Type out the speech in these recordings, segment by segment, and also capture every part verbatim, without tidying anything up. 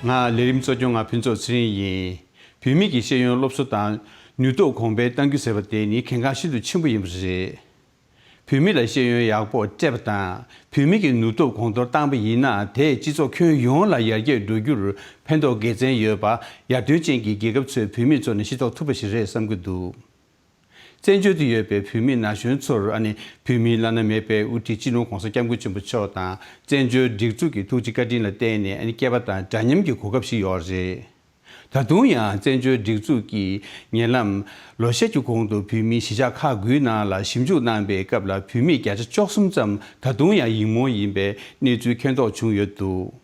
ང་ལས་རིམ་གཙོ་སྐྱོང་ང་ཕུན་ཚོགས་ཚེ་རིང་ཡིན། བུད་མེད་ཀྱི་ཤེས་ཡོན་སློབ་གསོ་དང་ནུས་སྟོབས་གོང་འཕེལ་གཏང་རྒྱུ་ཟེར་བ་དེ་ནི་གལ་འགངས་ཤིན་ཏུ་ཆེན་པོ་ཡིན་པ་རེད། བུད་མེད་ལ་ཤེས་ཡོན་ཡག་པོ་སྤྲད་པ་དང་བུད་མེད་ཀྱི་ནུས་སྟོབས་གོང་མཐོར་བཏང་པ་ཡིན་ན་དེས་སྤྱི་ཚོགས་ཁྱོན་ཡོངས་ལ་ཡར་རྒྱས་འགྲོ་རྒྱུར་ཕན་ཐོགས་དགེ་མཚན་ཡོད་པ་ཡར་ཐོན་ཅན་གྱི་རྒྱལ་ཁབ་ཚོས་བུད་མེད་ཚོ་ནས་ཤེས་རྟོགས་ཐུབ་པ་ཞིག་རེད་བསམ་གྱི་འདུག། བཙན་བྱོལ་དུ་ཡོད་པའི་བུད་མེད་ན་གཞོན་ཚོར་ཨ་ནི་བུད་མེད་བླ་ན་མེད་པའི་དབུ་ཁྲིད་སྤྱི་ནོར་༧གོང་ས་༧སྐྱབས་མགོན་ཆེན་པོ་མཆོག་དང་བཙན་བྱོལ་སྒྲིག་འཛུགས་ཀྱི་ཐུགས་རྗེ་བཀའ་དྲིན་ལ་བརྟེན་ནས་ཨ་ནི་སྐྱེས་པ་དང་འདྲ་མཉམ་གྱི་གོ་སྐབས་ཤིག་ཡོད་རེད། ད་དུང་ཡང་བཙན་བྱོལ་སྒྲིག་འཛུགས་ཀྱིས་ཉེ་ལམ་ལོ་ཤས་ཀྱི་གོང་དུ་བོད་མིའི་གཞིས་ཆགས་ཁག་དགུའི་ནང་ལ་ཞིབ་འཇུག་གནང་པའི་སྐབས་ལ་བོད་མི་བརྒྱ་ཆ་བཅུ་གསུམ་ཙམ་ད་དུང་ཡང་ཡིག་རྨོངས་ཡིན་པའི་གནས་ཚུལ་མཁྱེན་རྟོགས་བྱུང་ཡོད་འདུག།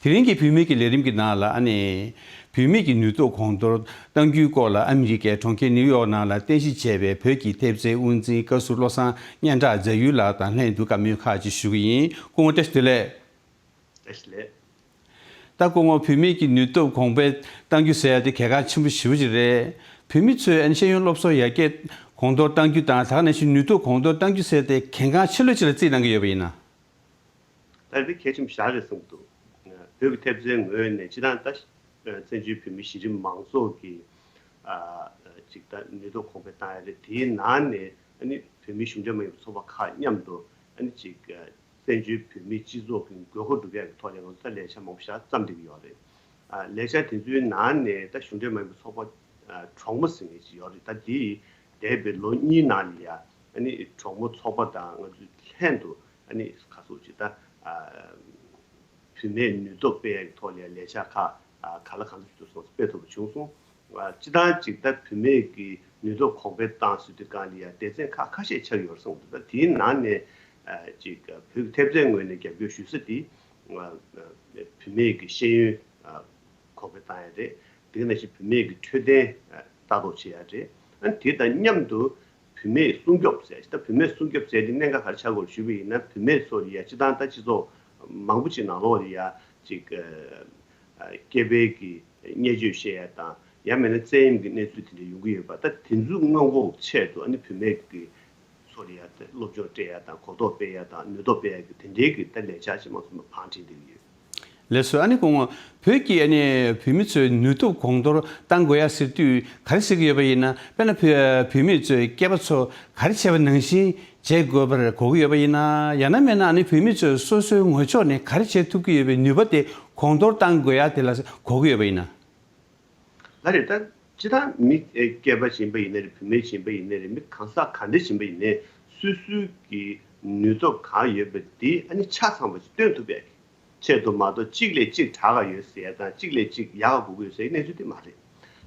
དེ་རིང་གི་བུད་མེད་ཀྱི་ལས་རིམ་གྱི་ནང་ལ་ཨ་ནི་བུད་མེད་ཀྱི་ནུས་སྟོབས་གོང་མཐོར་གཏང་རྒྱུའི་སྐོར་ལ་ཨ་མི་རི་ཀའི་གྲོང་ཁྱེར་ནིའུ་ཡོག་ནང་ལ་རྟེན་གཞི་བྱས་པའི་བོད་ཀྱི་ཐེབས་རྩའི་དབུ་འཛིན་བཀའ་ཟུར་བློ་བཟང་སྙན་གྲགས་རྫ་ཡུལ་ལགས་དང་ལྷན་དུ་བཀའ་མོལ་ཁག་ཅིག་ཞུ་གི་ཡིན། སྐུ་ངོ་བཀྲ་ཤིས་བདེ་ལེགས། བཀྲ་ཤིས་བདེ་ལེགས། ད་སྐུ་ངོ་བུད་མེད་ཀྱི་ནུས་སྟོབས་གོང་འཕེལ་གཏང་རྒྱུ་ཟེར་ཡ་དེ་གལ་འགངས་ཆེན་པོ་ཞེ་པོ་ཅིག་རེད། བུད་མེད་ཚོས་ཨ་ནི་ཤེས་ཡོན་སློབ་གསོ་ཡར་རྒྱས་གོང་མཐོར་གཏང་རྒྱུ་དང་ད་ག་ནང་བཞིན་ནུས་སྟོབས་གོང་མཐོར་གཏང་རྒྱུ་ཟེར་དེ་གལ་འགངས་ཆེ་ལོས་ཆེ་ལ་རྩིས་གནང་གི་ཡོད་པ་ཡིན་ན། ད་རེས་གལ་ཆེན་པོ་ཞེ་དྲག་རེད་བསམ་གྱི་འདུག། བོད་ཀྱི་ཐེབས་རྩའི་ངོས་ནས་སྤྱིར་བཏང་ད་བཙན་བྱོལ་བོད་མི་གཞི་རིམ་མང་ཚོགས་ཀྱི་ཅིག་ད་ནུས་སྟོབས་གོང་འཕེལ་བཏང་ཡ་རེད། དེའི་ནང་ནས་ཨ་ནི་བོད་མི་གཞུང་འབྲེལ་མ་ཡིན་པའི་ཚོགས་པ་ཁག་མཉམ་དུ་ཨ་ནི་ཅིག་བཙན་བྱོལ་བོད་མིའི་སྤྱི་ཚོགས་ཀྱི་དགོས་མཁོ་སྒྲུབ་ཡ་གི་ཐོག་ནས་ང་ཚོ་ད་ལས་འཆར་མང་པོ་ཞེ་དྲག་བརྩམས་བསྡད་ཀྱི་ཡོད་རེད། ལས་འཆར་དེ་ཚོའི་ནང་ནས་ད་གཞུང་འབྲེལ་མ་ཡིན་པའི་ཚོགས་པ་གྲོགས་མོ་ཟེར་མཁན་ཅིག་ཡོད་རེད། ད་དེ་འདས་པའི་ལོ་གཉིས་ནང་ལ་ཡ་ཨ་ནི་གྲོགས་མོ་ཚོགས་པ་དང་ང་ཚོས་ལྷན་དུ་ཨ་ནི་ག་ཚོད་ཅིག་ད་བུད་མེད་ནུས་སྟོབས་སྤེལ་ཡ་གི་ཐོག་ལ་ཡ་ལས་འཆར་ཁག་ག་ལ་གང་འཚམ་ཞིག་ཏུ་སོང་སྤེལ་ཐུབ་པ་བྱུང་སོང་། སྤྱི་བཏང་ཅིག་ད་བུད་མེད་ཀྱི་ནུས་སྟོབས་གོང་འཕེལ་བཏང་ཟེར་དུས་སྒང་ལ་ཡ་སྡེ་ཚན་ཁག་ཁ་ཤས་ཆགས་ཡོད་རེད་བསམ་གྱི་འདུག། ད་དེའི་ནང་ནས་ཅིག་བོད་ཀྱི་ཐེབས་རྩའི་ངོས་ནས་རྒྱབ་སྐྱོར་ཞུ་ས་དེ་བུད་མེད་ཀྱི་ཤེས་ཡོན་གོང་འཕེལ་བཏང་ཡ་རེད། དེ་ནང་བཞིན་བུད་མེད་ཀྱི་འཕྲོད་བསྟེན་ལྟ་རྟོག་བྱེད་ཡ་རེད། ཨ་ནི་དེ་དང་མཉམ་དུ་བུད་མེད་སྲུང་སྐྱོབ་ཟེར་ད་བུད་མེད་སྲུང་སྐྱོབ་ཟེར་དེ་གནད་འགག་ག་རེ་ཆགས་ཀྱི་ཡོད་རེད་ཞུས་པ་ཡིན་ན་བུད་མེད་ཚོ་ལ་ཡ་སྤྱི་བཏང་ད་སྤྱི་ཚོགས་མང་པོ་ཅིག་ནང་ལོགས་ལ་ཡ་ཅིག་སྐྱེས་པའི་གི་བརྙས་བཅོས་བཤད་ཡ་དང་ཡང་མིན་ན་བཙན་གཡེམ་གྱི་གནས་ཚུལ་དེ་འདྲ་ཡོང་གི་ཡོད་པ་ད་དེ་ཚོ་སྔོན་འགོག་ཆེད་དུ་ཨ་ནི་བུད་མེད་ཀྱི་ཚོ་ལ་ཡ་སློབ་སྦྱོང་སྤྲད་ཡ་དང་གོ་རྟོགས་སྤེལ་ཡ་དང་ནུས་སྟོབས་སྤེལ་ཡ་གི་དེ་འདྲའི་གི་ད་ལས་འཆར་ཞིག་མང་ཚོགས་ལ་བང་བསྒྲིགས་བསྡད་ཀྱི་ཡོད། ལགས་སོ། ཨ་ནི་སྐུ་ངོ་བོད་ཀྱི་ཨ་ནི་བུད་མེད་ཚོའི་ནུས་སྟོབས་གོང་མཐོར་གཏང་དགོས་ཡ་ཟེར་དུས་ག་རེ་ཟེར་གྱི་ཡོད་པ་ཡིན་ན་དཔེར་ན་བུ་བུད་མེད་ཚོས་སྐྱེས་པ་ཚོ་ག་རེ་བྱས་པ་ནང་བཞིན་བྱེད་དགོས་པར་གོ་གི་ཡོད་པ་ཡིན་ན་ཡང་ན་མེད་ན་ཨ་ནི་བུད་མེད་ཚོས་སོ་སོའི་ངོས་ཕྱོགས་ནས་ག་རེ་བྱེད་ཐུབ་ཀྱི་ཡོད་པའི་ནུས་པ་དེ་གོང་མཐོར་གཏང་དགོས་ཡ་དེ་ལ་གོ་གི་ཡོད་པ་ཡིན་ན། ལགས་རེད། ད་སྤྱིར་བཏང་མི་ཨེ་སྐྱེས་པ་ཡིན་པ་ཡིན་ནའི་རེད། བུད་མེད་ཡིན་པ་ཡིན་ནའི་རེད། མི་གང་ཟག་ག་འདྲ་ཡིན་པ་ཡིན་ནའི་སོ་སོའི་གི་ནུས་སྟོབས་གང་ཡོད་པ་དེ་ཨ་ནི་ཆ་ཚང་བ་ཞིག་སྟོན་ཐུབ་པའི་ཆེད་དུ་མ་གཏོགས་གཅིག་ལས་གཅིག་དྲག་ག་ཡོད་ཟེར་ཡ་དང་གཅིག་ལས་གཅིག་ཡག་ག་དགོས་ཀྱི་ཡོད་ཟེར་ཡ་གནས་ཚུལ་དེ་མ་རེད།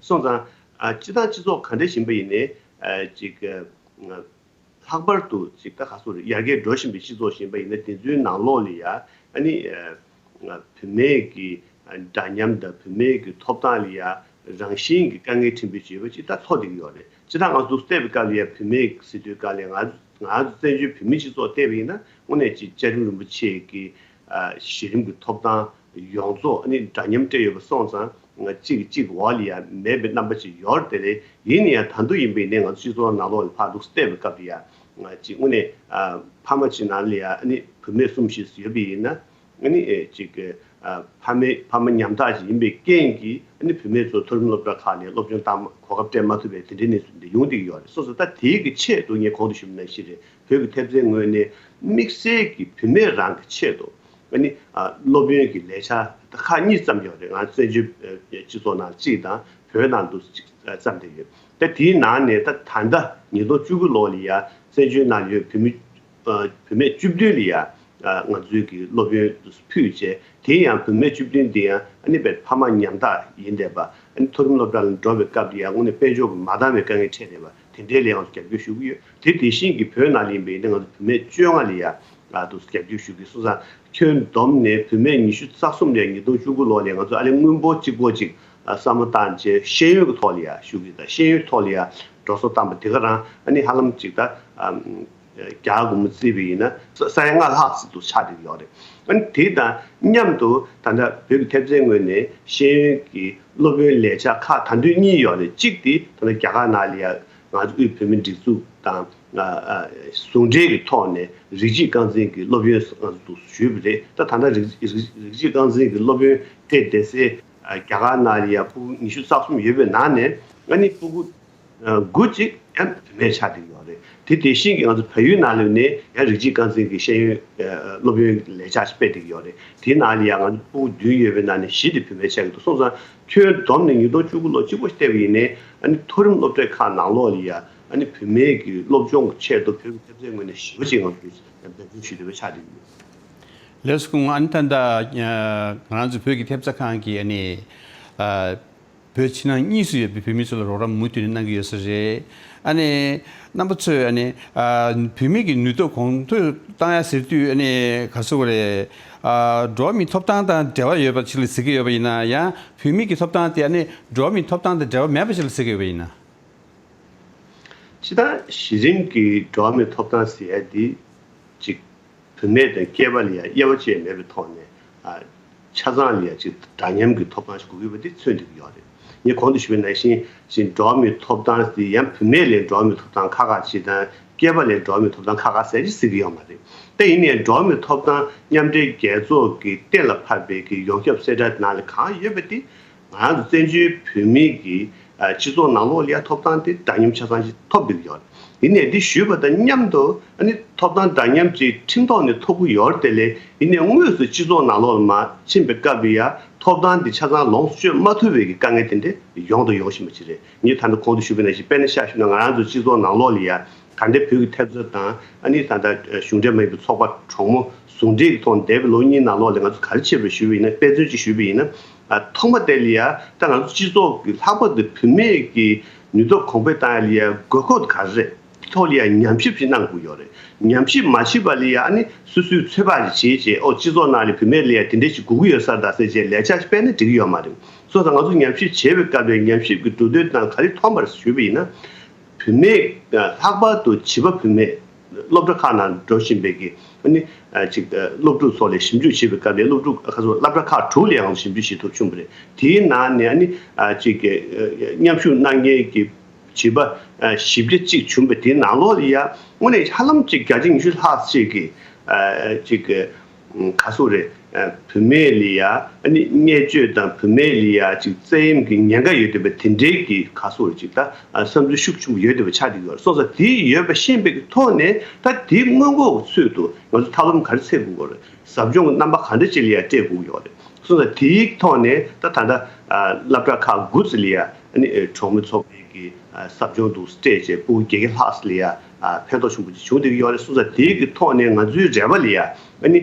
སོང་ཙང་ཨ་སྤྱིར་བཏང་སྤྱི་ཚོགས་ག་འདྲ་ཡིན་པ་ཡིན་ནའི་ཨ་ཅིག་ཨ། ལྷག་པར་དུ་ཅིག་ད་ག་སོ་རེད། ཡར་རྒྱས་འགྲོ་བཞིན་པའི་སྤྱི་ཚོགས་ཞིག་ཡིན་པ་ཡིན་ན་དེ་ཚོའི་ནང་ལོགས་ལ་ཡ་ཨ་ནི་ཨ་བུད་མེད་ཀྱི་འདྲ་མཉམ་དང་བུད་མེད་ཀྱི་ཐོབ་ཐང་ལ་ཡ་རང་བཞིན་གྱི་དཀའ་ངལ་ཕྲན་བུ་ཅིག་ཡོད་པ་ཅིག་ད་ཚོར་བསྡད་ཀྱི་ཡོད་རེད། སྤྱིར་བཏང་ང་ཚོ་བལྟས་པའི་སྐབས་ལ་ཡ་བུད་མེད་ཟེར་དུས་སྐབས་ལ་ང་ང་ཚོ་བཙན་བྱོལ་བོད་མིའི་སྤྱི་ཚོགས་བལྟས་པ་ཡིན་ན་དངོས་གནས་ཅིག་བཅའ་ཁྲིམས་རིན་པོ་ཆེ་གི་གཞི་རིམ་གྱི་ཐོབ་ཐང་ཡོངས་རྫོགས་ཨ་ནི་འདྲ་མཉམ་སྤྲད་ཡོད་པ་སོང་ཙང་གཅིག་གིས་གཅིག་གི་འོག་ལ་ཡ་མེད་པའི་རྣམ་པ་ཅིག་ཡོད་རེད་དེ་ལས་ཡིན་ན་ཡང་ད་དུང་ཡིན་པ་ཡིན་ནའི་ང་ཚོ་སྤྱི་ཚོགས་ནང་ལོགས་ལ་ཕར་ལོག་བལྟས་པའི་སྐབས་ལ་ཡ་ཅིག་དངོས་གནས་ཕ་མ་ཅིག་ནང་ལ་ཡ་ཨ་ནི་བུད་མེད་གསུམ་བཞི་ཡོད་པ་ཡིན་ན་ཨ་ནི་ཅིག་ཕ་མའི་ཕ་མ་ཉམ་ཐག་ཅིག་ཡིན་པའི་རྐྱེན་གྱིས་ཨ་ནི་བུད་མེད་ཚོ་མཐོ་རིམ་སློབ་གྲྭ་ཁག་ནས་སློབ་སྦྱོང་བཏང་གོ་སྐབས་སྤྲད་མ་ཐུབ་པའི་དེ་འདྲའི་གནས་ཚུལ་འདི་ཡོང་བསྡད་ཀྱི་ཡོད་རེད། སོ་སོ་ད་དེའི་གི་ཆེད་དུ་ངས་གོང་དུ་ཞུས་པ་ནང་བཞིན་རེད། བོད་ཀྱི་ཐེབས་རྩའི་ངོས་ནས་དམིགས་བསལ་གྱི་བུད་མེད་རང་གི་ཆེད་དུ་ཨ་ནི་ཨ་སློབ་ཡོན་གྱི་ལས་འཆར་ཁག་གཉིས་བརྩམས་ཡོད་རེད། ང་བཙན་བྱོལ་ཨ་སྤྱི་ཚོགས་ནང་གཅིག་དང་བོད་ནང་དུ་གཅིག་ཨ་བརྩམས་བསྡད་ཡོད། ད་དེའི་ནང་ནས་ད་ད་ལྟ་ཉིས་སྟོང་བཅུ་དགུ་ལོ་ལ་ཡ་བཙན་བྱོལ་ནང་ཡོད་བོད་མི་ཨ་བུད་མེད་བཅུ་བདུན་ལ་ཡ་ཨ་ང་ཚོའི་གི་སློབ་ཡོན་ཕུལ་བྱས་དེ་ཡང་བུད་མེད་བཅུ་བདུན་དེ་ཡང་ཨ་ནི་བའི་ཕ་མ་ཉམ་ཐག་ཡིན་བསྡད་པ་ཨ་ནི་མཐོ་རིམ་སློབ་གྲྭ་ལ་འགྲོ་བའི་སྐབས་དེ་ཡང་དངོས་གནས་དཔལ་འབྱོར་གྱི་མ་འདང་བའི་དཀའ་ངལ་འཕྲད་བསྡད་པ་དེ་འདྲའི་ལ་ཡང་རྒྱབ་སྐྱོར་ཞུ་གི་ཡོད། དེ་དེ་བཞིན་གྱི་བོད་ནང་ལ་ཡིན་པའི་ཡིན་ན་ང་ཚོ་བུད་མེད་བཅོ་ལྔ་ལ་ཡ་ཨ་དུ་རྒྱབ་སྐྱོར་ཞུ་གི་སོང་ཙང་ཁྱོན་བསྡོམས་ནས་བུད་མེད་ཉི་ཤུ་རྩ་གསུམ་ལ་ཉིས་སྟོང་བཅུ་དགུ་ལོ་ལ་ང་ཚོ་ཨ་ནི་དངུལ་འབོར་གཅིག་པོ་གཅིག་ཨ་བསམ་བློ་བཏང་བྱས་ཤེས་ཡོན་གྱི་ཐོག་ལ་ཡ་ཞུ་གི་དང་ཤེས་ཡོན་ཐོག་ལ་ཡ་འགྲོ་སོང་བཏང་པ་དེ་ག་རང་ཨ་ནི་ཧ་ལམ་གཅིག་ད་ཨ། རྒྱ་གར་སྒོར་མོ་བརྩིས་པ་ཡིན་ན་ས་ས་ཡ་ལྔ་ལྷག་ཙམ་དུ་ཆགས་བསྡད་ཡོད་རེད། ཨ་ནི་དེ་དང་མཉམ་དུ་ད་ལྟ་བོད་ཀྱི་ཐེབས་རྩའི་ངོས་ནས་ཤེས་ཡོན་གྱི་སློབ་ཡོན་ལས་འཆར་ཁག་དང་དོད་གཉིས་ཡོད་རེད། གཅིག་དེ་ད་ལྟ་རྒྱ་གར་ནང་ལ་ཡ་ང་ཚོ་དབུས་བོད་མིའི་སྒྲིག་འཛུགས་དང་ ཨ་ཨ་ཟུང་འབྲེལ་གྱི་ཐོག་ནས་རིགས་གཅིག་རྐང་འཛིན་གྱི་སློབ་ཡོན་ང་ཚོ་ཞུས་པ་རེད། ད་ད་ལྟ་རིགས་རིགས་རིགས་གཅིག་རྐང་འཛིན་གྱི་སློབ་ཡོན་སྤྲད་བསྡད་སའི་ཨ་རྒྱ་གར་ནང་ལ་ཡ་ཕྲུ་གུ་ཉི་ཤུ་རྩ་གསུམ་ཡོད་པའི་ནང་ནས་ཨ་ནི་ཕྲུ་གུ་དགུ་གཅིག་ཡང་བུད་མེད་ཆགས་བསྡད་ཀྱི་ཡོད་རེད། དེ་དེ་བཞིན་གྱི་ང་ཚོ་བལ་ཡུལ་ནང་ལ་ནས་ཡང་རིགས་གཅིག་རྐང་འཛིན་གྱི་ཤེས་ཡོན་སློབ་ཡོན་ལས་འཆར་ཞིག་སྤེལ་བསྡད་ཀྱི་ཡོད་རེད། དེའི་ནང་ལ་ཡང་ང་ཚོ་ཕྲུ་གུ་བདུན་ཡོད་པའི་ནང་ནས་བཞི་དེ་བུད་མེད་ཆགས་ཀྱི་འདུག་སོང་ཙང་ཁྱོན་བསྡོམས་ནས་ཉིས་སྟོང་བཅུ་དགུ་ལོ་གཅིག་པོ་བལྟས་པ་ཡིན་ནའི་ཨ་ནི་མཐོ་རིམ་སློབ་གྲྭའི་ཁག་ནང་ལོགས་ལ་ཡ་ཨ་ནི་བུད་མེད་ཀྱི་སློབ་སྦྱོང་གི་ཆེད་དུ་བོད་ཀྱི་ཐེབས་རྩའི་ངོས་ནས་ཞེ་པོ་ཅིག་ང་ཚོས་འབད་བརྩོན་ཞུས་བསྡད་པ་ཆགས་བསྡད་ཡོད། ལགས་སོ། སྐུ་ངོ། ཨ་ནི་ད་ལྟ་ང་རང་ཚོ་བོད་ཀྱི་ཐེབས་རྩ་ཁང་གིས་ཨ་ནི་བོད་ཕྱི་ནང་གཉིས་སུ་ཡོད་པའི་བོད་མི་ཚོ་ལ་རོགས་རམ་མུ་མཐུད་ནས་གནང་གི་ཡོད་ས་རེད། ཨ་ནི་རྣམ་པ་ཚོས་ཨ་ནི་ཨ་བུད་མེད་ཀྱི་ནུས་སྟོབས་གོང་མཐོར་བཏང་ཡ་ཟེར་དུས་ཨ་ནི་ག་ཟེར་དགོས་རེད། ཨ་འགྲོ་བ་མིའི་ཐོབ་ཐང་དང་འབྲེལ་བ་ཡོད་པ་ཞིག་ལ་ཟེར་གྱི་ཡོད་པ་ཡིན་ན། ཡང་བུད་མེད་ཀྱི་ཐོབ་ཐང་དེ་ཨ་ནི་འགྲོ་བ་མིའི་ཐོབ་ཐང་དང་འབྲེལ་བ་མེད་པ་ཞིག་ལ་ཟེར་གྱི་ཡོད་པ་ཡིན་ན། སྤྱིར་བཏང་གཞི་རིམ་གྱི་འགྲོ་བ་མིའི་ཐོབ་ཐང་ཟེར་ཡ་འདི་ཅིག་བུད་མེད་དང་སྐྱེས་པ་ལ་ཡང་དབྱེ་བ་བཅས་མེད་པའི་ཐོག་ནས་ཨ་ཆ་ཚང་ལ་ཡང་ཅིག་འདྲ་མཉམ་གྱི་ཐོབ་ཐང་ཞིག་དགོས་ཀྱི་ཡོད་པ་འདི་མཚོན་བསྡད་ཀྱི་ཡོད་རེད། ངས་གོང་དུ་ཞུས་པ་ནང་བཞིན་ཅིག་འགྲོ་བ་མིའི་ཐོབ་ཐང་འདི་ཡང་བུད་མེད་ལ་འགྲོ་བ་མིའི་ཐོབ་ཐང་ཁག་ཁག་ཅིག་དང་སྐྱེས་པ་ལ་འགྲོ་བ་མིའི་ཐོབ་ཐང་ཁག་ཁག་ཟེར་ཅིག་ཟེར་གྱི་ཡོད་མ་རེད། དེ་ཡིན་ནའི་འགྲོ་བ་མིའི་ཐོབ་ཐང་མཉམ་འབྲེལ་རྒྱལ་ཚོགས་ཀྱི་གཏན་ལ་ཕབ་པའི་གི་ཡོངས་ཁྱབ་གསལ་བསྒྲགས་ནང་ལ་གང་ཡོད་པ་འདི་ང་རང་ཚོ་བཙན་བྱོལ་བོད་མིའི་གི་ཨ་སྤྱི་ཚོགས་ནང་ལོགས་ལ་ཡ་ཐོབ་ཐང་དེ་འདྲ་མཉམ་ཆ་ཚང་ཞིག་ཐོབ་བསྡད་ཀྱི་ཡོད་རེད། ཡིན་ནའི་འདི་ཞུས་པ་དང་མཉམ་དུ་ཨ་ནི་ཐོབ་ཐང་འདྲ་མཉམ་ཅིག་ཁྲིམས་ཐོག་ནས་ཐོབ་ཀྱི་ཡོད་རེད་དེ་ལས། ཡིན་ནའི་དངོས་སུ་སྤྱི་ཚོགས་ནང་ལོགས་ལ་མར་ཕྱིན་པའི་སྐབས་ལ་ཡ་ཐོབ་ཐང་འདི་ཆ་ཚང་ལོངས་སུ་སྤྱོད་མ་ཐུབ་པའི་གི་དཀའ་ངལ་དེ་འདྲ་ཡོང་དང་ཡོང་བཞིན་པ་ཅིག་རེད། ངས་ད་ལྟ་གོང་དུ་ཞུས་པ་ནང་བཞིན་དཔེར་ན་ཆ་བཞག་ན་ང་རང་ཚོ་སྤྱི་ཚོགས་ནང་ལོགས་ལ་ཡ་ད་ལྟའི་བོད་ཀྱི་ཐེབས་རྩ་དང་ཨ་ནི་ད་ལྟ་གཞུང་འབྲེལ་མ་ཡིན་པའི་ཚོགས་པ་གྲོགས་མོ་ཟུང་འབྲེལ་གྱི་ཐོག་འདས་པའི་ལོ་གཉིས་ནང་ལོགས་ལ་ང་ཚོ་ག་རེ་བྱས་པ་ཞུས་པ་ཡིན་ན། དཔེ་མཚོན་ཅིག་ཞུས་པ་ཡིན་ན། ཨ་ཐོག་མ་དེ་ལ་ཡ་ད་ང་ཚོ་སྤྱི་ཚོགས་ཀྱི་ལྷག་པར་དུ་བུད་མེད་ཀྱི་ནུས་སྟོབས་གོང་འཕེལ་བཏང་ཡ་ལ་ཡ་དགོས་མཁོ་ག་རེ་རེད། དེ་ཐོག་ལ་ཡ་ཉམས་ཞིབ་ཅིག་གནང་དགོས་ཡོད་རེད། ཉམས་ཞིབ་མ་བྱས་པ་ལ་ཡ་ཨ་ནི་སོ་སོའི་ཚོད་དཔག་ཅིག་བྱས་བྱས། ཨོ་སྤྱི་ཚོགས་ནང་ལ་བུད་མེད་ལ་ཡ་དེ་འདྲས་ཅིག་དགོས་ཀྱི་ཡོད་ས་རེད་ཟེར་བྱས་ལས་འཆར་ཅིག་སྤེལ་ན་འགྲིག་གི་ཡོད་མ་རེད། སོང་ཙང་ང་ཚོ་ཉམས་ཞིབ་བྱས་པའི་སྐབས་ལ་ཉམས་ཞིབ་ཀྱི་གྲུབ་དོན་དང་ག་རེ་མཐོང་པ་རེད་ཞུས་པ་ཡིན་ན། བུད་མེད་ལྷག་པར་དུ་བྱིས་པ་བུད་མེད་སློབ་གྲྭ་ཁག་ནང་འགྲོ་བཞིན་པའི་གི་ཨ་ནི་ཅིག་སློབ་ཕྲུག་ཚོ་ལ་ཞིབ་འཇུག་བྱེད་པའི་སྐབས་ལ་སློབ་ཕྲུག་ཁ་སོ་སློབ་གྲྭ་ཁག་དྲུག་ལ་ཡང་ཞིབ་འཇུག་བྱེད་ཐུབ་བྱུང་བ་རེད། དེའི་ནང་ནས་ཨ་ནི་ཅིག་མཉམ་ཞུགས་གནང་མཁན་གྱི་བྱིས་པ་བཞི་བརྒྱ་གཅིག་བྱུང་བ་དེའི་ནང་ལོགས་ལ་ཡ་དངོས་གནས་ཧ་ལམ་ཅིག་བརྒྱ་ཆ་ཉི་ཤུ་ལྷག་ཅིག་གི་ཅིག་ག་སོ་རེད། བུད་མེད་ལ་ཡ་ཨ་ནི་བརྙས་བཅོས་དང་བུད་མེད་ལ་ཡ་ཅིག་བཙན་གཡེམ་གྱི་ཉེན་ཁ་ཡོད་བསྡད་པ་དེ་འདྲའི་གི་ག་སོ་རེད་ཅིག་ད་བསམ་ཚུལ་ཤུགས་ཆེན་པོ་ཡོད་བསྡད་པ་ཆགས་བསྡད་ཡོད་རེད། སོང་ཙང་དེ་ཡོད་པ་ཤེས་པའི་གི་ཐོག་ནས་ད་དེ་སྔོན་འགོག་གི་ཚུལ་དུ་ང་ཚོ་ཐབས་ལམ་ག་རེ་འཚོལ་དགོས་ཀྱི་རེད། ཟབ་སྦྱོང་གི་རྣམ་པ་ག་འདྲ་ཅིག་ལ་ཡ་སྤྲད་དགོས་ཀྱི་ཡོད་རེད། སོང་ཙང་དེའི་ཐོག་ནས་ད་ད་ལྟ་སློབ་གྲྭ་ཁག་དགུ་ཙམ་ལ་ཡ་ཨ་ནི་གྲོགས་མོ་ཚོགས་པའི་གི་ཟབ་སྦྱོང་དུ་སྤྲད་བྱས་ཕྲུ་གུ་བརྒྱད་བརྒྱ་ལྷག་ཙམ་ལ་ཡ་ཕན་ཐོགས་ཆེན་པོ་ཅིག་བྱུང་བསྡད་ཀྱི་ཡོད་རེད། སོང་ཙང་དེའི་གི་ཐོག་ནས་ང་ཚོའི་རེ་བ་ལ་ཡ་ཨ་ནི་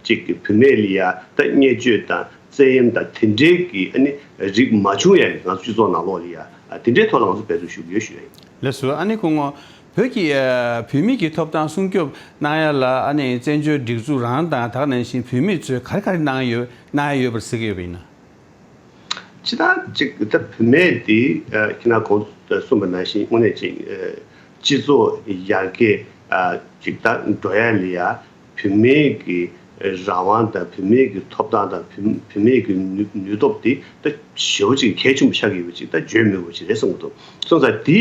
ཅིག་གི་བུད་མེད་ལ་ཡ་ད་བརྙས་བཅོས་དང་བཙན་གཡེམ་དང་དེ་འདྲའི་གི་ཨ་ནི་རིགས་མ་བྱུང་ཡ་གི་ང་ཚོ་སྤྱི་ཚོགས་ནང་ལོགས་ལ་ཡ་དེ་འདྲའི་ཐོག་ལ་ང་ཚོ་འབད་བརྩོན་ཞུ་གི་ཡོད་ཞུ་ཡ་ཡིན། ལགས་སོ། ཨ་ནི་སྐུ་ངོ། བོད་ཀྱི་ཨ་བུད་མེད་ཀྱི་ཐོབ་ཐང་སྲུང་སྐྱོབ་གནང་ཡ་ལ་ཨ་ནི་བཙན་བྱོལ་སྒྲིག་འཛུགས་རང་དང་དེ་ནང་བཞིན་བུད་མེད་ཚོས་ག་རེ་ག་རེ་གནང་ཡོད་གནང་ཡ་ཡོད་པར་གཟིགས་ཀྱི་ཡོད་པ་ཡིན་ན། སྤྱིར་བཏང་གཅིག་ད་བུད་མེད་དེ་ཨ་ཁྱེད་རང་གོང་དུ་གསུངས་པ་ནང་བཞིན་དངོས་གནས་ཅིག་ཨ་སྤྱི་ཚོགས་ཡར་རྒྱས་ཨ་ཅིག་ད་འགྲོ་ཡ་ལ་ཡ་བུད་མེད་ཀྱི་རང་དབང་དང་བུད་མེད་ཀྱི་ཐོབ་ཐང་དང་བུད་བུད་མེད་ཀྱི་ནུས་ནུས་སྟོབས་དེ་ད་ཞེ་པོ་ཅིག་གལ་ཆེན་པོ་ཆགས་ཀྱི་ཡོད་པ་ཅིག་ད་བརྗོད་མི་དགོས་པ་ཅིག་རེད་བསམ་གྱི་འདུག་སོང་ཙང་དེ་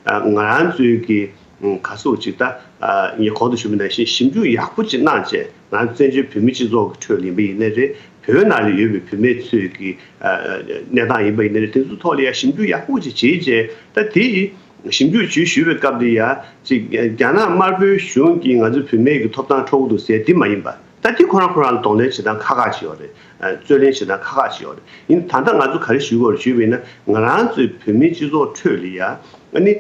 ཨ་ང་རང་ཚོའི་གི་ཨ་ག་ཟེར་ཅིག་ད་ཨ་ངས་གོང་དུ་ཞུས་པ་ནང་བཞིན་ཞིབ་འཇུག་ཡག་པོ་ཅིག་གནང་བྱས། ང་བཙན་བྱོལ་བོད་མི་སྤྱི་ཚོགས་ཀྱི་ཁྲོད་ལ་ཡིན་པ་ཡིན་ན་རེད། བོད་ནང་ལ་ཡོད་པའི་བུད་མེད་ཚོའི་གི་ཨ་ཨ་གནས་སྟངས་ཡིན་པ་ཡིན་ན་རེད། དེ་ཚོའི་ཐོག་ལ་ཡ་ཞིབ་འཇུག་ཡག་པོ་ཅིག་བྱས་བྱས། ད་དེ་ཞིབ་འཇུག་བྱས་ཞུས་པའི་སྐབས་དེ་ཡ་ཅིག་རྒྱ་ནག་དམར་པོའི་གཞུང་གིས་ང་ཚོའི་བུད་མེད་ཀྱི་ཐོབ་ཐང་འཕྲོག་གི་འདུག་ཟེར་དེ་མ་ཡིན་པ། ད་དེ་ཁོ་རང་ཁོ་རང་ལ་གདོང་ལེན་བྱེད་སྟངས་ཁག་ཁག་ཅིག་ཡོད་རེད། ཨ་རྩོད་ལེན་བྱེད་སྟངས་ཁག་ཁག་ཅིག་ཡོད་རེད། ཡིན་ད་ལྟ་ང་ཚོ་ག་རེ་ཞུ་དགོས་རེད་ཞུས་པ་ཡིན་ན། ང་རང་ཚོའི་བོད་མིའི་སྤྱི་ཚོགས་ཁྲོད་ལ་ཡ་ཨ་ནི་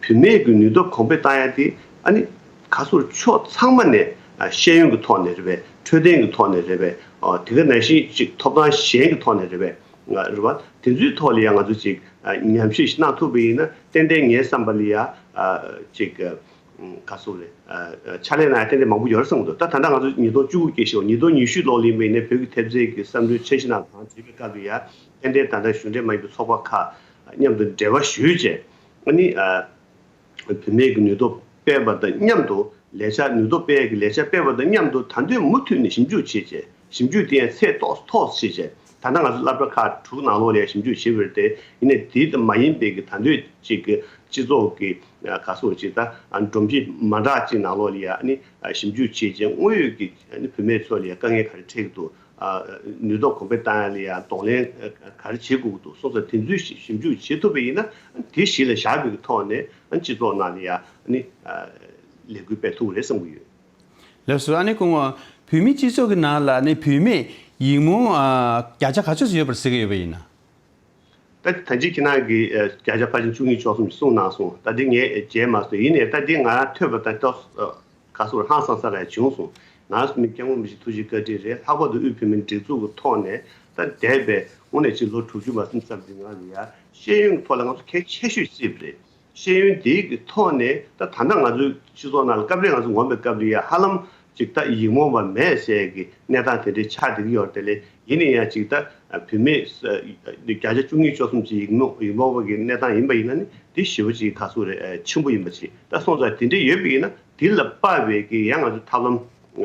བུད་མེད་ཀྱི་ནུས་སྟོབས་གོང་འཕེལ་བཏང་ཡ་དེ་ཨ་ནི་ག་ཟེར་ཕྱོགས་ཚང་མ་ནས་ཨ་ཤེས་ཡོན་གྱི་ཐོག་ནས་རེད་པས། འཕྲོད་བསྟེན་གྱི་ཐོག་ནས་རེད་པས། ཨ་དེ་ག་ནང་བཞིན་ཅིག་ཐོབ་ཐང་གཞན་གྱི་ཐོག་ནས་རེད་པས། ང་རེད་པ། དེ་ཚོའི་ཐོག་ལ་ཡ་ང་ཚོ་ཅིག་ཨ་ཉམས་ཞིབ་ཞིག་གནང་ཐུབ་པ་ཡིན་ན་ཏན་ཏན་ངའི་བསམ་པ་ལ་ཡ་ཨ་ཅིག་ཨ་ག་ཟེར་རེད། ཨ་ཨ་ཕྱག་ལས་གནང་ཡ་ཏན་ཏན་མང་པོ་ཡོད་རེད་བསམ་གྱི་འདུག་ད་ད་ལྟ་ང་ཚོ་ཉིས་སྟོང་བཅུ་དགུ་སྐྱེས་ཤོག་ཉིས་སྟོང་ཉི་ཤུ་ལོ་ལ་ཡིན་པ་ཡིན་ན་བོད་ཀྱི་ཐེབས་རྩའི་གི་བསམ་ཚུལ་འཆར་གཞི་ནང་གང་བྱེད་པའི་སྐབས་ལ་ཡ་ཏན་ཏན་ད་ལྟ་གཞུང་འབྲེལ་མ་ཡིན་པའི་ཚོགས་པ་ཁག་མཉམ་དུ་འབྲེལ་བ་ཞུས་བྱས། ཨ་ནི་ཨ་བུད་མེད་ཀྱི་ནུས་སྟོབས་སྤེལ་བ་དང་མཉམ་དུ་ལས་འཆར་ནུས་སྟོབས་སྤེལ་གྱི་ལས་འཆར་སྤེལ་བ་དང་མཉམ་དུ་ད་དུང་མུ་མཐུད་ནས་ཞིབ་འཇུག་བྱེད་བྱས། ཞིབ་འཇུག་དེ་ཡང་ཚད་ཏོག་ཏོག་བྱེད་བྱས། ད་ལྟ་ང་ཚོ་སློབ་གྲྭ་ཁག་དྲུག་ནང་ལོགས་ལ་ཡང་ཞིབ་འཇུག་བྱེད་པར་བརྟེན། ཡིན་ནའི་དེ་མ་ཡིན་པའི་གི་ད་འདོད་ཅིག་གི་སྤྱི་ཚོགས་ཀྱི་ག་སོགས་ཅིག་ད་སྒྲོམ་གཞི་མ་འདྲ་ཅིག་ནང་ལོགས་ལ་ཡང་ནི་ཞིབ་འཇུག་བྱེད་ཅིང་དངོས་ཡོད་ཀྱི་ནི་བུད་མེད་ཚོ་ལ་ཡང་དཀའ་ངལ་ག་རེ་འཕྲད་ཀྱི་འདུག་ནུས་སྟོབས་གོང་འཕེལ་བཏང་ཡ་ལ་ཡང་གདོང་ལེན་ག་རེ་བྱེད་དགོས་ཀྱི་འདུག་སོགས་ཚོ་དེ་ཚོའི་ཞིབ་འཇུག་བྱེད་ཐུབ་པ་ཡིན་ན་དེ་གཞི་ལ་བཞག་པའི་ཐོག་ནས་སྤྱི་ཚོགས་ནང་ལ་ཡང་ནི་ལས་འགུལ་སྤེལ་ཐུབ་ཀྱི་རེད་བསམ་གྱི་ཡོད། ལགས་སོ། ཨ་ནི་སྐུ་ངོ། བོད་མིའི་སྤྱི་ཚོགས་ཀྱི་ནང་ལ་ཨ་ནི་བུད་མེད་ཡིག་རྨོངས་ཨ་བརྒྱ་ཆ་ག་ཚོད་ཙམ་ཡོད་པར་ཟེར་གྱི་ཡོད་པ་ཡིན་ན། ད་ད་ཅི་ཁྱེད་རང་གིས་ཨ་བརྒྱ་ཆ་ཕལ་ཆེར་བཅུ་གཉིས་བཅུ་གསུམ་གསུངས་གནང་སོང་། ད་འདི་ངས་མཇལ་མ་སོང་། ཡིན་ནའི་ད་འདི་ང་ཐོས་པ་དང་ཏོག་ཨ་ག་སོགས་ཧང་སང་ས་ར་བྱུང་སོང་། ང་ཚོ་མི་སྐྱབས་མགོན་རིན་པོ་ཆེ་ཐུགས་རྗེ་བཀའ་དྲིན་རེད། ལྷག་པར་དུ་དབུས་བོད་མིའི་སྒྲིག་འཛུགས་ཀྱི་ཐོག་ནས་ད་འདས་པའི་དངོས་གནས་ཅིག་ལོ་དྲུག་ཅུ་མ་ཟིན་ཙམ་གྱི་ནང་ལ་ཡ་ཤེས་ཡོན་གྱི་ཐོག་ལ་ང་ཚོ་གལ་ཆེ་ཤོས་བརྩིས་པ་རེད། ཤེས་ཡོན་དེའི་གི་ཐོག་ནས་ད་ད་ལྟ་ང་ཚོའི་སྤྱི་ཚོགས་ནང་ལ་སྐབས་རེ་ང་ཚོ་ངོམ་པའི་སྐབས་ལ་ཡ་ཧ་ལམ་ཅིག་ད་ཡིག་རྨོངས་པ་མེད་ཟེར་གི་གནས་སྟངས་དེ་འདྲའི་ཆགས་བསྡད་ཀྱི་ཡོད་རེད། དེ་ལས་ཡིན་ན་ཡང་ཅིག་ད་བུད་མེད་བརྒྱ་ཆ་བཅུ་གཉིས་བཅུ་གསུམ་ཅིག་ཡིག་རྨོངས་ཡིག་རྨོངས་པ་གི་གནས་སྟངས་ཡིན་པ་ཡིན་ན་ནི་དེ་ཞེ་པོ་ཅིག་ག་ཚོད་རེད་ཆེན་པོ་ཡིན་པ་ཅིག་ད་སོང་ཙང་དེ་འདྲའི་ཡོད་པ་ཡིན་ན་དེ་ལ་དཔག་པའི་གི་ཡང་ང་ཚོ་ཐབས་ལམ་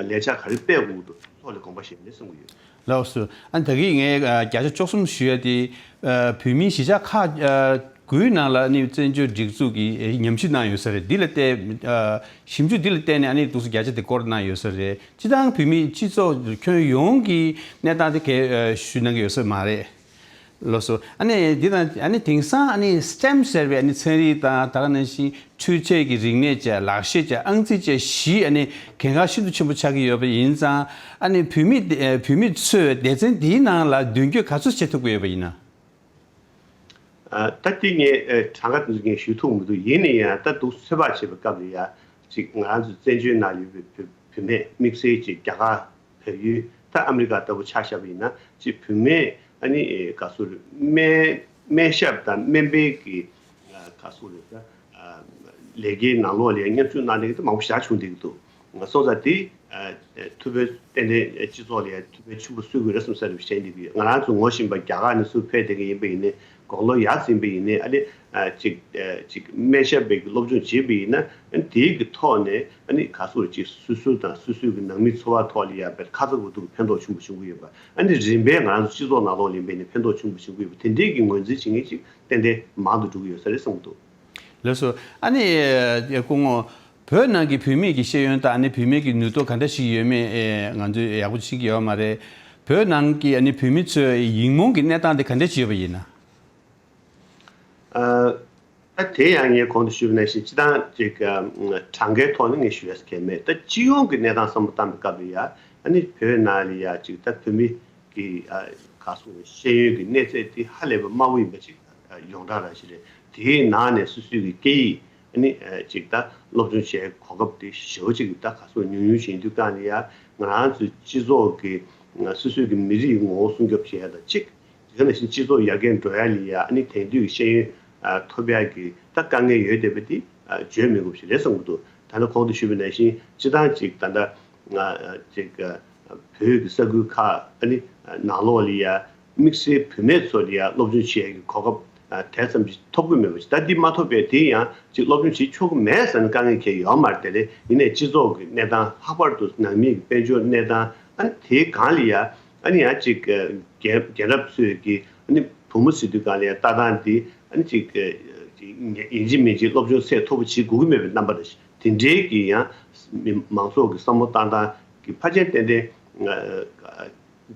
ལས་འཆར་ག་རེ་སྤེལ་དགོས་འདུག་ཐོག་ལ་དགོངས་པ་བཞེས་ནས་བསམ་གྱི་ཡོད། ལགས་སོ། ཨ་ནི་ད་གིན་ངས་ཨ་བརྒྱ་ཆ་བཅུ་གསུམ་ཞུ་ཡ་དེ་ཨ་བོད་མིའི་གཞིས་ཆགས་ཁག་ཨ་དགུའི་ནང་ལ་ཨ་ནི་བཙན་བྱོལ་སྒྲིག་འཛུགས་ཀྱིས་ཨ་ཉམས་ཞིབ་གནང་ཡོད་ས་རེད། འདི་ལ་བལྟས་ཨ་ཞིབ་འཇུག་འདི་ལ་བལྟས་ནས་ཨ་ནི་འདུག་སེ་བརྒྱ་ཆ་དེ་སྐོར་གནང་ཡོད་ས་རེད། སྤྱིར་བཏང་བོད་མིའི་སྤྱི་ཚོགས་ཁྱོན་ཡོངས་ཀྱི་གནས་སྟངས་དེ་གས་ཨ་ཞུ་གནང་གི་ཡོད་ས་མ་རེད། ལགས་སོ། ཨ་ནི་འདི་དང་ཨ་ནི་དེང་སང་ཨ་ནི་སི་ཊེམ་ཟེར་བའི་ཨ་ནི་ཚན་རིག་དང་ད་ག་ནང་བཞིན་འཕྲུལ་ཆས་ཀྱི་རིག་གནས་བཅས་ལག་ཤེས་བཅས་ཨང་རྩིས་བཅས་བཞི་ཨ་ནི་གལ་འགངས་ཤིན་ཏུ་ཆེན་པོ་ཆགས་ཀྱི་ཡོད་པ་ཡིན་ཙང་ཨ་ནི་བོད་མི་དེ་བོད་མི་ཚོས་སྡེ་ཚན་འདིའི་ནང་ལ་མདུན་སྐྱོད་ག་ཚོད་བྱེད་ཐུབ་ཀྱི་ཡོད་པ་ཡིན་ན། ཨ་ད་ལྟའི་ངས་ཨ་གྲངས་ཀ་དེ་ཚོ་ངས་ཞུ་ཐུབ་མི་འདུག་ཡིན་ན་ཡང་ད་འདུག་ཚོད་དཔག་བྱེད་པའི་སྐབས་ལ་ཡ་ཅིག་ང་རང་ཚོ་བཙན་བྱོལ་ནང་ཡོད་པའི་བོད་བོད་མི་དམིགས་བསལ་ཅིག་རྒྱ་གར་བལ་ཡུལ་ད་ཨ་མི་རི་ཀ་ལྟ་བུ་ཆ་བཞག་པ་ཡིན་ན་ཅིག་བུད་མེད་ཨ་ནི་ག་སོ་རེད་སྨན་སྨན་ཞབས་དང་སྨན་པའི་གི་ག་སོ་རེད་ད་ལས་ཀའི་ནང་ལོགས་ལ་མཉམ་ཞུགས་གནང་མཁན་དེ་མང་པོ་ཞེ་དྲག་བྱུང་བསྡད་ཀྱི་འདུག་སོང་ཙང་དེ་ཐུབ་པའི་ཏན་ཏན་སྤྱི་ཚོགས་ལ་ཐུབ་པའི་ཆུ་བུར་གསོས་དགོས་རེད་བསམ་ས་རེད་བཤད་འདི་གི་ང་རང་ཚོ་ངོ་ཤེས་པ་རྒྱ་གར་ནས་ཚུར་ཕེབས་བསྡད་མཁན་ཡིན་པ་ཡིན་ནའི་དགུང་ལོ་ཡར་ཕྱིན་པ་ཡིན་ནའི་ཨ་ནི་ཅིག་ཅིག་སྨན་ཞབས་པའི་སློབ་སྦྱོང་བྱེད་པ་ཡིན་ན་ཨ་ནི་དེའི་གི་ཐོག་ནས་ཨ་ནི་ག་ཚོད་ཅིག་སོ་སོ་དང་སོ་སོའི་གི་ནང་མི་འཚོ་བ་ཐོག་ལ་ཡང་བའི་ཁ་ཚ་དགོས་གཏུགས་ཕན་ཐོགས་ཆེན་པོ་བྱུང་གི་ཡོད་པ་ཨ་ནི་རིམ་པས་ང་རང་ཚོ་སྤྱི་ཚོགས་ནང་ལོགས་ལ་ཡིན་པ་ཡིན་ནའི་ཕན་ཐོགས་ཆེན་པོ་བྱུང་གི་ཡོད་པ་དེ་འདྲའི་གི་ངོས་འཛིན་བྱེད་མཁན་ཅིག་ཏན་ཏན་མང་དུ་འགྲོ་གི་ཡོད་ས་རེད་བསམ་གི་འདུག་ལགས་སོ། ཨ་ནི་སྐུ་ངོ། བོད་ནང་གི་བོད་མི་གི་ཤེས་ཡོན་དང་ཨ་ནི་བོད་མི་གི་ནུས་སྟོབས་ག་འདྲ་ཞིག་ཡོད་མེད་ཨེ་ང་ཚོས་ཡག་པོ་ཤེས་ཀྱི་ཡོད་མ་རེད། བོད་ནང་གི་ཨ་ནི་བོད་མི་ཚོའི་ཡིག་རྨོངས་ཀྱི་གནས་སྟངས་དེ་ག་འདྲ་ཞིག་ཡོད་པ་ཡིན་ན། ཨ་ད་དེ་ཡང་ངས་གོང་དུ་ཞུས་པ་ནང་བཞིན་སྤྱི་བཏང་ཅིག་ཨ་གྲངས་ཀའི་ཐོག་ནས་ངས་ཞུ་ཡས་གལ་མེད། ད་སྤྱི་ཡོངས་ཀྱི་གནས་སྟངས་བསམ་བློ་བཏང་པའི་སྐབས་ལ་ཡ་ཨ་ནི་བོད་ནང་ལ་ཡ་ཅིག་ད་བོད་མི་གི་ཨ་ག་སོ་ཤེས་ཡོན་གྱི་གནས་ཚད་དེ་ཧ་ལས་པ་དམའ་བོ་ཡིན་པ་ཅིག་ཡོངས་གྲགས་རང་ཞིག་རེད། དེའི་ནང་ནས་སོ་སོའི་གི་སྐད་ཡིག་ཨ་ནི་ཅིག་ད་སློབ་སྦྱོང་བྱེད་གོ་སྐབས་དེ་ཞེ་པོ་ཅིག་ད་ག་སོ་ཉུང་ཉུང་ཞིག་ཡིན་དུས་གང་ལ་ཡ་ང་རང་ཚོའི་སྤྱི་ཚོགས་ཀྱི་སོ་སོའི་གི་མི་རིགས་ངོ་བོ་སྲུང་སྐྱོབ་བྱེད་ཡ་དང་གཅིག་དེ་ནང་བཞིན་སྤྱི་ཚོགས་ཡར་རྒྱས་འགྲོ་ཡ་ལ་ཡ་ཨ་ནི་དེང་དུས་ཀྱི་ཤེས་ཡོན་ཐོབ་ཡ་གི་ད་དཀའ་ངལ་ཡོད་བསྡད་པ་དེ་བརྗོད་མི་དགོས་པ་ཞིག་རེད་བསམ་གྱི་འདུག་ད་ནི་གོང་དུ་ཞུས་པ་ནང་བཞིན་སྤྱི་བཏང་ཅིག་ད་ལྟ་ཅིག་བོད་ཀྱི་ས་ཁུལ་ཁག་ཨ་ནི་ནང་ལོགས་ལ་ཡ་དམིགས་བསལ་བུད་མེད་ཚོ་ལ་ཡ་སློབ་སྦྱོང་བྱེད་ཡ་གི་གོ་སྐབས་དེ་ཙམ་ཞིག་ཐོབ་ཀྱི་མེད་པ་ཞིག་ད་འདི་མ་ཐོབ་པའི་དེ་ཡང་ཅིག་སློབ་སྦྱོང་བྱེད་ཆོག་གི་མེད་ཟེར་ན་དཀའ་ངལ་གང་ཡང་ཡོད་མ་རེད། དེ་ལས་ཡིན་ནའི་སྤྱི་ཚོགས་ཀྱི་གནས་སྟངས་ལྷག་པར་དུ་ནང་མི་གི་དཔལ་འབྱོར་གནས་སྟངས་ཨ་ནི་དེའི་སྒང་ལ་ཡ་ཨ་ནི་ཡང་ཅིག་རྒན་རྒན་རབས་ཚོས་ཀྱི་ཨ་ནི་བུ་མོ་ཟེར་དུས་སྒང་ལ་ཡང་ལྟ་སྟངས་འདི་ཨ་ནི་ཅིག་ཡིན་གཅིག་མིན་གཅིག་སློབ་སྦྱོང་ཚད་མཐོ་པོ་བྱེད་དགོས་ཀྱི་མེད་པའི་རྣམ་པ་དང་དེ་འདྲའི་གི་ཡང་མི་མང་ཚོགས་ཀྱི་བསམ་བློ་བཏང་སྟངས་ཀྱི་ཕལ་ཆེར་ཏན་ཏན་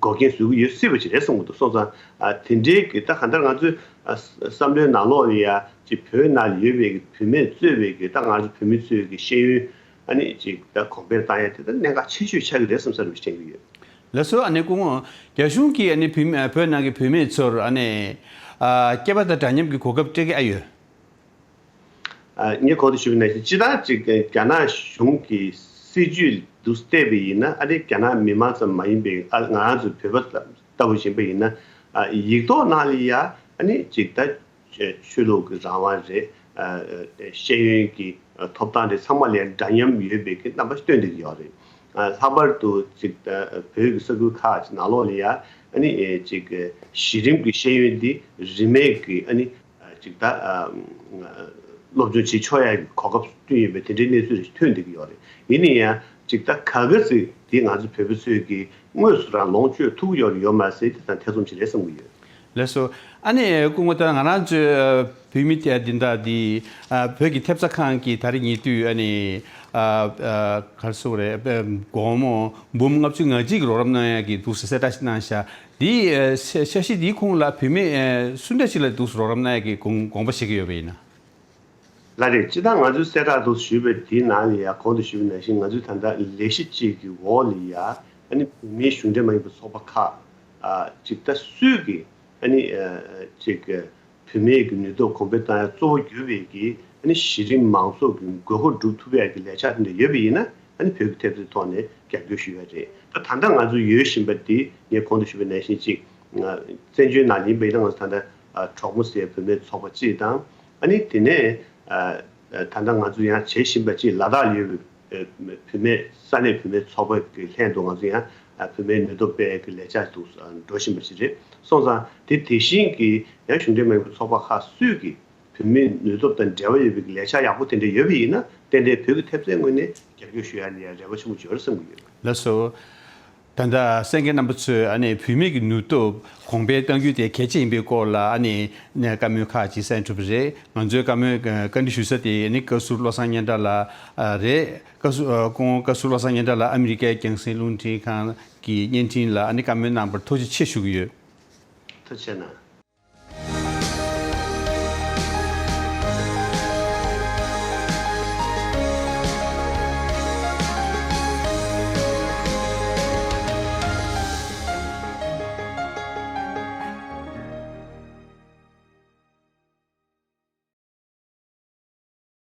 འགོག་རྐྱེན་བཟོ་གི་ཡོད་སྲིད་པ་ཅིག་རེད་བསམ་གི་འདུག་སོང་ཙང་དེ་འདྲའི་གི་ད་གང་ལྟར་ང་ཚོའི་བསམ་བློའི་ནང་ལོགས་ལ་ཡང་ཅིག་བོད་ནང་ལ་ཡོད་པའི་གི་བུད་མེད་གཙོས་པའི་གི་ད་ང་ཚོ་བོད་མི་ཚོའི་གི་ཤེས་ཡོན་ཨ་ནི་ཅིག་ད་གོང་འཕེལ་བཏང་ཡ་དེ་ད་གནད་འགག་ཆེ་ཤོས་ཆགས་ཀྱི་རེད་བསམ་ས་རེད་དྲན་གྱི་ཡོད། ལགས་སོ། ཨ་ནེ་སྐུ་ངོ། རྒྱ་གཞུང་གིས་ཨ་ནེ་བོད་མི་བོད་ནང་གི་བུད་མེད་ཚོར་ཨ་ནེ་ཨ་སྐྱེས་པ་དང་འདྲ་མཉམ་གྱི་གོ་སྐབས་སྤྲད་ཀྱི་ཨ་ཡོད། ཨ་ངས་གོང་དུ་ཞུས་པ་ནང་བཞིན་སྤྱིར་བཏང་ཅིག་རྒྱ་ནག་གཞུང་གི་སྲིད་ཇུས་འདུག་བལྟས་པ་ཡིན་ན་ཨ་ནེ་རྒྱ་ནག་མི་མང་ཙམ་མ་ཡིན་པའི་ཨ་ང་རང་ཚོ་བོད་པ་ལྟ་བུ་ཡིན་པ་ཡིན་ན་ཨ་ཡིག་ཐོག་ནང་ལ་ཡ་ཨ་ནེ་ཅིག་ད། ཆོས་ལུགས་ཀྱི་རང་དབང་རེད། ཤེས་ཡོན་གྱི་ཐོབ་ཐང་རེད། ཚང་མ་ལ་འདྲ་མཉམ་ཡོད་པའི་གི་རྣམ་པ་སྟོན་བསྡད་ཀྱི་ཡོད་རེད། ལྷག་པར་དུ་ཅིག་བོད་ཀྱི་ས་ཁུལ་ཁག་ཅིག་ནང་ལོགས་ལ་ཡ་ཨ་ནི་ཅིག་གཞི་རིམ་གྱི་ཤེས་ཡོན་འདི་རིན་མེད་ཀྱི་ཨ་ནི་ཅིག་ད་སློབ་སྦྱོང་བྱེད་ཆོག་ཡ་གི་གོ་སྐབས་བསྐྲུན་ཡོད་པའི་དེ་འདྲའི་གནས་ཚུལ་རེ་ཐོན་བསྡད་ཀྱི་ཡོད་རེད། ཡིན་ན་ཡང་ཅིག་ད་ག་ག་ཟིག་འདི་ང་ཚོ་བོད་པ་ཚོས་ཀྱི་ དངོས་སུ་རང་ལོངས་སྤྱོད་ཐུབ་ཀྱི་ཡོད་རེད་ཡོད་མ་རེད་ཟེར་དེ་དང་ཐེ་ཚོམ་ཅིག་རེད་བསམ་གྱི་ཡོད། ལགས་སོ། ཨ་ནི་སྐུ་ངོ་ད་ང་རང་ཚོའི་བོད་མི་དེ་འདི་འདྲ་འདི་བོད་ཀྱི་ཐེབས་རྩ་ཁང་གིས་ད་རེས་ཉེ་དུས་ཨ་ནི་ག་རེ་ཟེར་དགོས་རེད། སྒོར་མོ་འབུམ་ལྔ་བཅུ་ང་གཅིག་གི་རོགས་རམ་གནང་ཡག་གི་འདུག་ཟེར་གསལ་བསྒྲགས་ཤིག་གནང་ཤག་འདི་འཆར་གཞི་འདིའི་ཁོངས་ལ་བུད་མེད་སུ་འདྲ་ཞིག་ལ་འདུག་རོགས་རམ་གནང་ཡག་གི་དགོངས་དགོངས་པ་བཞེས་ཀྱི་ཡོད་པ་ཡིན་ན། ལགས་རེད། སྤྱིར་བཏང་ང་ཚོའི་གསལ་བསྒྲགས་དུ་ཞུས་པའི་དེའི་ནང་ལ་ཡང་གོང་དུ་ཞུས་པ་ནང་བཞིན་ང་ཚོས་ད་ལྟ་ལས་གཞི་གཅིག་གི་འོག་ལ་ཡང་ཨ་ནི་བོད་མིའི་གཞུང་འབྲེལ་མ་ཡིན་པའི་ཚོགས་པ་ཁག་ཨ་ཅིག་ད་སུས་ཀྱི་ཨ་ནི་ཨ་ཅིག་བུད་མེད་ཀྱི་ནུས་སྟོབས་གོང་འཕེལ་བཏང་ཡ་གཙོ་བོ་གྱུར་པའི་གི་ཨ་ནི་གཞི་རིམ་མང་ཚོགས་ཀྱི་དགོས་མཁོ་སྒྲུབ་ཐུབ་ཡ་གི་ལས་འཆར་དེ་འདྲ་ཡོད་པ་ཡིན་ན་ཨ་ནི་བོད་ཀྱི་ཐེབས་རྩའི་ཐོག་ནས་རྒྱབ་སྐྱོར་ཞུ་ཡ་རེད། ད་ད་ལྟ་ང་ཚོ་ཡོད་བཞིན་པ་འདི་ངས་གོང་དུ་ཞུས་པ་ནང་བཞིན་ཅིག་བཙན་བྱོལ་ནང་ལ་ཡིན་པ་ཡིན་ན་ང་ཚོ་ད་ལྟ་གྲོགས་མོ་ཟེར་བུད་མེད་ཚོགས་པ་གཅིག་དང་། ཨ་ནི་དེ་ནས་ཨ་ད་ལྟ་ང་ཚོ་ཡང་བྱེད་བཞིན་པ་ཅིག་ལ་དྭགས་ལ་ཡོད་པའི་བུད་མེད་ས་གནས་བུད་མེད་ཚོགས་པ་གི་ལྷན་དུ་ང་ཚོ་ཡང་བུད་མེད་ནུས་སྟོབས་སྤེལ་གི་ལས་འཆར་དུ་འགྲོ་བཞིན་པ་ཞིག་རེད། སོང་ཙང་དེ་དེ་བཞིན་གྱི་ཡང་གཞུང་འབྲེལ་མ་ཡིན་པའི་ཚོགས་པ་ཁག་སུས་ཀྱི་བུད་མེད་ནུས་སྟོབས་དང་འབྲེལ་བ་ཡོད་པའི་ལས་འཆར་ཡག་པོ་དེ་འདྲ་ཡོད་པ་ཡིན་ན་ཏན་ཏན་བོད་ཀྱི་ཐེབས་རྩའི་ངོས་ནས་རྒྱབ་སྐྱོར་ཞུ་ཡ་ནི་ཡང་རེ་བ་ཆེན་པོ་ཡོད་རེད་བསམ་གྱི་ཡོད། ལགས་སོ། ད་ལྟ་གསན་མཁན་རྣམ་པ་ཚོས་ཨ་ནི་བུད་མེད་ཀྱི་ནུས་སྟོབས་གོང་འཕེལ་གཏང་རྒྱུ་དེ་གལ་ཆེ་ཡིན་པའི་སྐོར་ལ་ཨ་ནི་བཀའ་མོལ་ཁག་ཅིག་གསན་གྲུབ་པ་རེད། ང་ཚོའི་བཀའ་མོལ་བཀའ་འདྲི་ཞུ་ས་དེ་ཨ་ནི་བཀའ་ཟུར་བློ་བཟང་སྙན་གྲགས་ལགས་རེད། བཀའ་ཟུར་སྐུ་ངོ་བཀའ་ཟུར་བློ་བཟང་སྙན་གྲགས་ལགས་ཨ་མི་རི་ཀའི་རྒྱང་སྲིང་རླུང་འཕྲིན་ཁང་གི་བརྙན་འཕྲིན་ལ་ཨ་ནི་བཀའ་མོལ་གནང་བར་ཐུགས་རྗེ་ཆེ་ཞུ་གི་ཡོད། ཐུགས་རྗེ་གནང་།